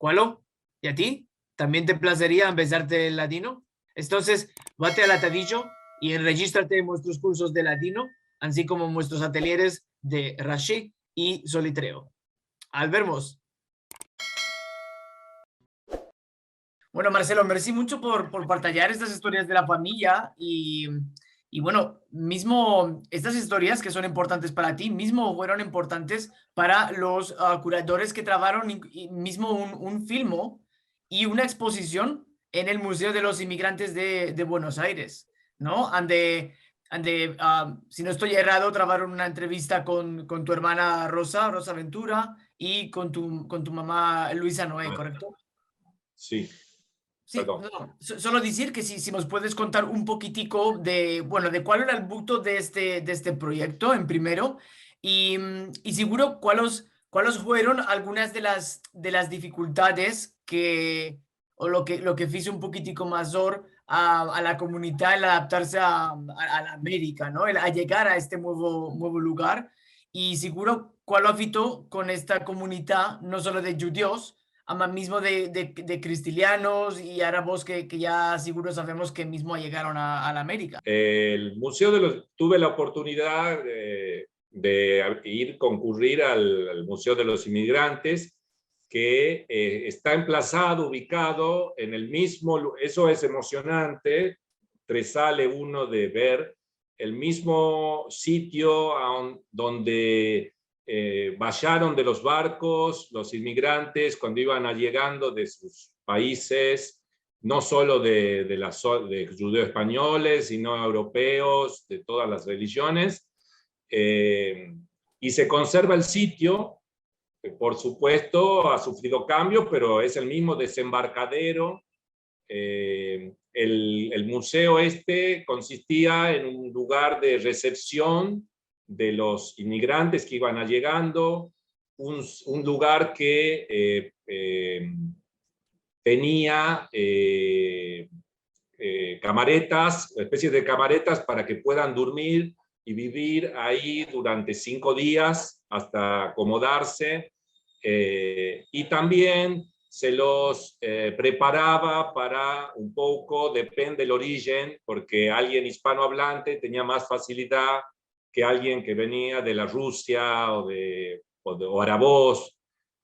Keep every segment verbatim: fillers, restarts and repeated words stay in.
Kualo? I a ti? Tambien te plazeria ambezarte el ladino? Entonses, vate al atadijo i enrejistrate en muestros kursos de ladino, ansi komo en muestros atelyeres de Rashi i Solitreo. Al vermos! Bueno, Marcelo, mersi muncho por, por partajar estas istorias de la famiya i, i, bueno, mizmo estas istorias ke son importantes para ti, mizmo fueron importantes para los, a, kuradores ke travaron in-, i mizmo un, un filmo i una ekspozision en el Museo de los Imigrantes de, de Buenos Aires, no? Ande, ande, a, si no esto errado, travaron una entrevista kon, kon tu ermana Rosa, Rosa Ventura, i kon tu, kon tu mama Luisa Noé, korekto? Si. Si, pardon. No, so-, solo dizir ke si, si mos puedes kontar un pokitiko de, bueno, de kual era el buto de este, de este proyekto, en primero, i, mm, i seguro kualos, kualos fueron algunas de las, de las difikultades ke, o lo ke, lo ke fizo un pokitiko mazor a, a la komunidad el adaptarse a, a, a la Amerika, no? El, a yegar a este muevo, muevo lugar. I seguro kual lo afekto kon esta komunidad, no solo de djudios, ama mizmo de, de, de kristalianos i arabos ke, ke ya seguro savemos ke mizmo ayegaron a, a la Amerika. El Museo de los, tuve la oportunidad de, de ir konkurrir al, al Museo de los Imigrantes, ke, eh, esta emplazado, ubikado en el mizmo lu-, eso es emosionante, te sale uno de ver el mizmo sitio a on-, donde, eh, bajaron de los barkos los imigrantes kuando ivan a yegando de sus paizes, no solo de, de la zo-, de djudeo-espanyoles, sino europeos, de todas las relijiones. Eh, i se konserva el sitio, eh, por supuesto, a sufrido kambios, pero es el mizmo dezembarkadero. Eh, el, el museo este konsistia en un lugar de resepsion de los imigrantes ke ivan a yegando, un, un lugar ke, eh, eh, tenia, eh, eh, kamaretas, espesie de kamaretas para ke puedan durmir i bivir ayi durante sinko dias asta akomodarse. Eh, i tambien se los, eh, preparava para un poko, depende del orijen, porke alguien ispanoavlante tenia mas fasilidad ke alguien ke venia de la Rusia o de, o de, o arabos.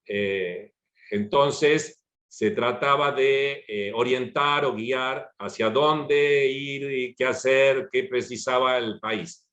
Eh, entonses, se tratava de, eh, orientar o giar asia donde ir i ke azer, ke precisava el pais.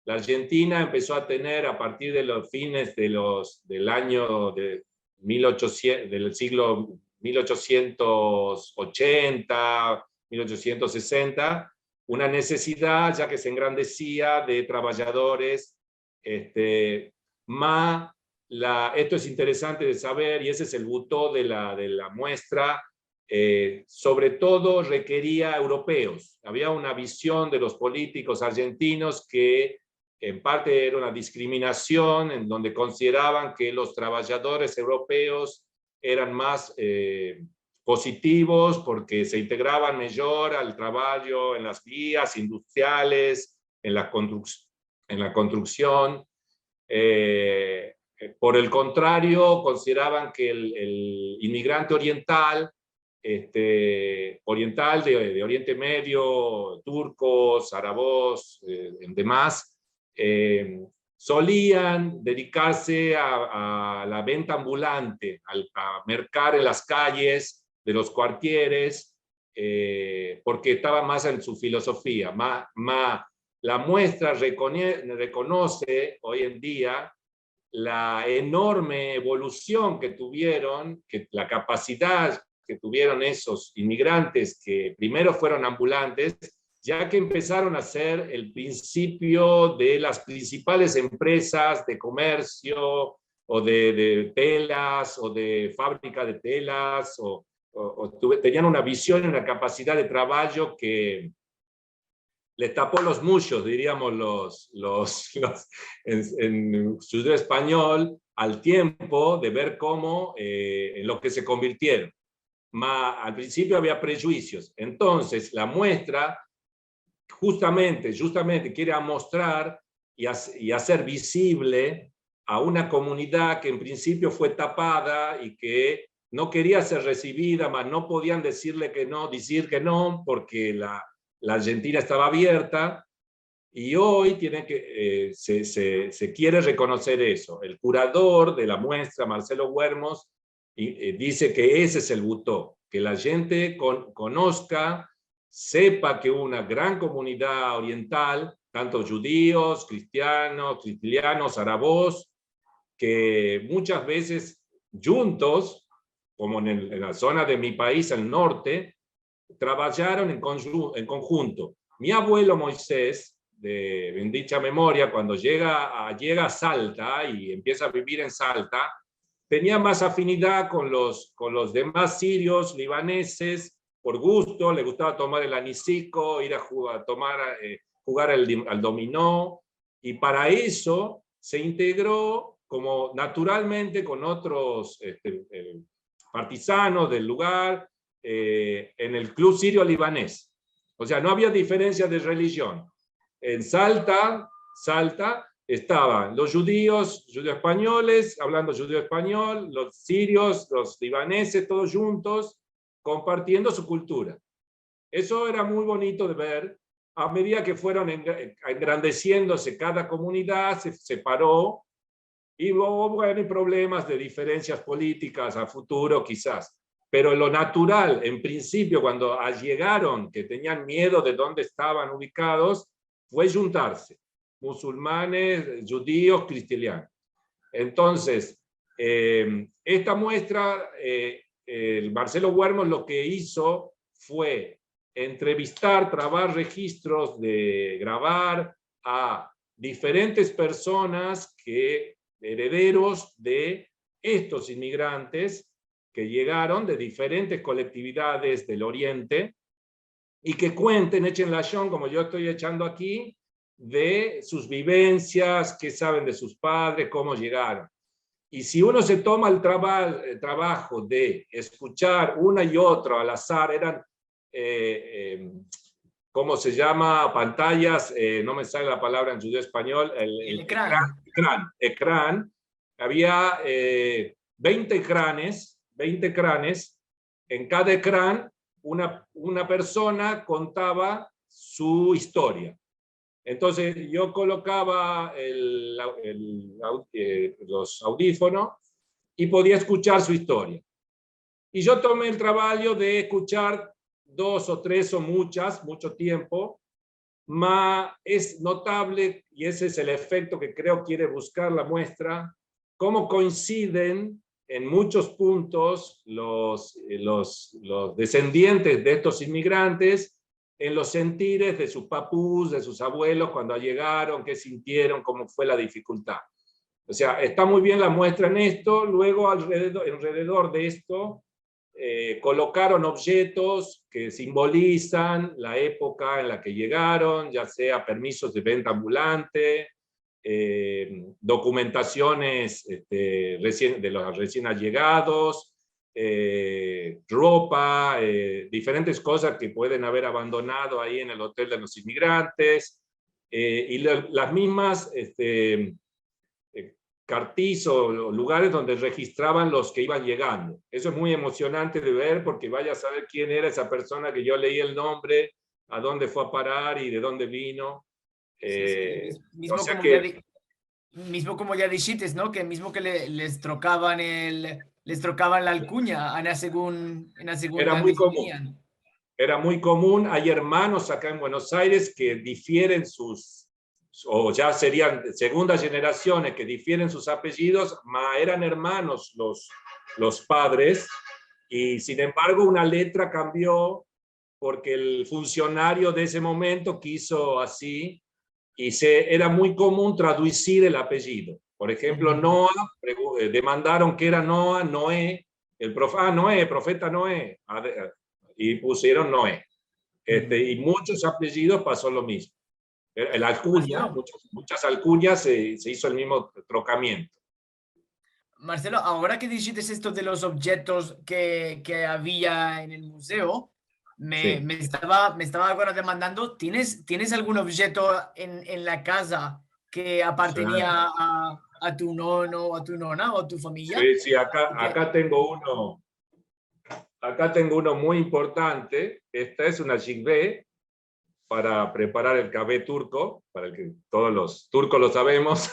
La Arjentina empeso a tener a partir de los fines de los, del anyo de mil ochosientos, del siglo mil ochosientos ochenta, mil ochosientos sesenta, una nesesidad, ya ke se engrandezia, de travajadores, este, ma la, esto es interesante de saver, i ese es el buto de la, de la muestra, eh, sovre todo rekeria europeos. Avia una vizion de los politikos arjentinos ke en parte era una diskriminasion, en donde konsideravan ke los travajadores europeos eran mas, eh, pozitivos porke se integravan mijor al travajo en las vias industriales, en la konstruk-, en la konstruksion. Eh, por el kontrario, konsideravan ke el, el imigrante oriental, este, oriental de, de Oriente Medio, turkos, arabos, eh, en demas, eh, solian dedikarse a, a la venta ambulante, al, a merkar en las kayes de los kuartieres, eh, porke estava mas en su filozofia. Ma, ma la muestra rekone-, rekonose oy en dia la enorme evolusion ke tuvieron, ke la kapasidad ke tuvieron esos imigrantes ke primero fueron ambulantes, ya ke empesaron a ser el prinsipio de las prinsipales empresas de komersio o de, de telas o de fabrika de telas, o, o, o tuve-, tenian una vizion i una kapasidad de travajo ke les tapo los muyos, diriamos los, los, los, en, en djudeo-espanyol, al tiempo de ver komo, eh, en lo ke se konvirtieron. Ma al prinsipio avia prejuisios. Entonses, la muestra justamente, justamente kere amostrar i az-, i azer vizivle a una komunidad ke en prinsipio fue tapada i ke no queria ser resivida, mas no podian dizirle ke no, dizir ke no, porke la, la Arjentina estava averta. I oy tiene ke, eh, se, se, se kere rekonoser esto. El kurador de la muestra, Marcelo Guermos, i, eh, dize ke ese es el buto, ke la djente kon-, konoska, sepa ke una gran komunidad oriental, tanto djudios, kristianos, sicilianos, arabos, ke muchas vezes djuntos, komo en el, en la zona de mi pais, el norte, travajaron en konju-, en konjunto. Mi avuelo Moisés, de bendicha memoria, kuando yega a, yega a Salta i empieza a bivir en Salta, tenia mas afinidad kon los, kon los demas sirios, libaneses, por gusto, le gustava tomar el anisiko, ir a juga-, tomar, eh, jugar al dim-, al domino, i para esto se integro komo naturalmente kon otros, este, eh, partizanos del lugar, eh, en el Club Sirio Libanés. O sea, no avia diferensia de relijion. En Salta, Salta, estavan los djudios, djudeo-espanyoles, avlando djudeo-espanyol, los sirios, los libaneses, todos djuntos, kompartiendo su kultura. Esto era muy bonito de ver. A medida ke fueron engra-, engrandesiendose, kada komunidad se separo i hubo, hubo problemas de diferensias politikas a futuro, kizas. Pero lo natural, en prinsipio, kuando a-, yegaron, ke tenian miedo de donde estavan ubikados, fue djuntarse, musulmanes, djudios, kristianos. Entonses, eh, esta muestra, eh, el Marcelo Guermos lo ke izo fue entrevistar, trabar rejistros, de gravar a diferentes personas ke, erederos de estos inmigrantes ke yegaron de diferentes kolektividades del Oriente, i ke kuenten, echen lashon, komo yo esto echando aki, de sus bivensias, ke saven de sus padres, komo yegaron. I si uno se toma el traba-, el travajo de eskuchar una i otra al azar, eran, eh, eh, komo se yama? Pantayas, eh, no me sale la palavra en djudeo-espanyol, el, el ekran, ekran, ekran. Avia, eh, vente ekranes, vente ekranes, en kada ekran una, una persona kontava su istoria. Entonses, yo kolokava el, el au-, eh, los audifonos i podia eskuchar su istoria. I yo tome el travajo de eskuchar dos o tres o muchas, mucho tiempo, ma es notavle, i ese es el efekto ke kreo kere buskar la muestra, komo koinsiden en muchos puntos los, eh, los, los desendientes de estos inmigrantes en los sentires de sus papus, de sus avuelos, kuando yegaron, ke sintieron, komo fue la difikultad. O sea, esta muy bien la muestra en esto. Luego, alrededor, alrededor de esto, eh, kolokaron objetos ke simbolizan la epoka en la ke yegaron, ya sea permisos de venta ambulante, eh, dokumentasiones, este, resien, de los resien allegados, eh, ropa, eh, diferentes kozas ke pueden aver abandonado ayi en el otel de los inmigrantes, eh, i la, las mizmas, este, eh, kartiz o lugares donde rejistravan los ke ivan yegando. Esto es muy emosionante de ver porke vaya a saver kien era esa persona ke yo lei el nombre, a donde fue a parar i de donde vino. Eh, o sea ke mizmo komo ya di-, mizmo komo ya dishites, no? Ke mizmo ke le, les trokavan el, les trokavan la alkunya, ana segun, ana segun era muy komun. Era muy komun. Ay ermanos aka en Buenos Aires ke difieren sus, o ya serian segundas jenerasiones ke difieren sus apellidos, ma eran ermanos los, los padres, i sin embargo una letra kambio porke el funsionario de ese momento kizo ansi, i se, era muy komun tradusir el apellido. Por enshemplo, Noa, pregu-, eh, demandaron ke era Noa, Noe, el prof-, a, Noe, profeta Noe, a, de, i pusieron Noe. Este, i muchos apellidos paso lo mizmo. El, el alkunya, muchas, muchas alkunyas se, se izo el mizmo trokamiento. Marcelo, agora ke dishites esto de los objetos ke, ke avia en el muzeo, me, me estava, me estava agora demandando, tienes, tienes algun objeto en, en la kaza ke apartenia a, a tu nono, a tu nona o a tu famiya? Si, si, aka, aka tengo uno. Acá tengo uno muy importante. Esta es una jigve para preparar el kahve turko, para el que todos los turcos lo sabemos.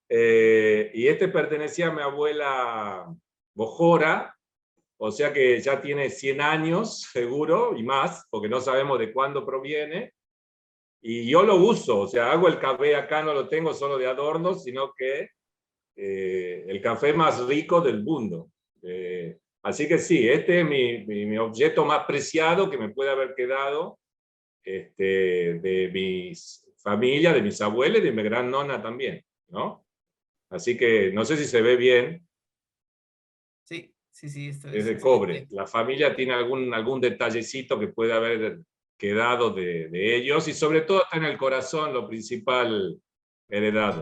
Eh, y este pertenecía a mi abuela Bojora, o sea que ya tiene cien años seguro y más, porque no sabemos de cuándo proviene. Y yo lo uso, o sea, hago el kahve acá, no lo tengo solo de adorno, sino que eh, el café más rico del mundo. Eh, así que sí, este es mi, mi, mi objeto más preciado que me puede haber quedado, este, de mis familia, de mis abuelos y de mi gran nona también, ¿no? Así que no sé si se ve bien. Sí, sí, sí, esto Es de cobre. La familia tiene algún, algún detallecito que puede haber quedado de, de ellos y sobre todo está en el corazón lo principal heredado.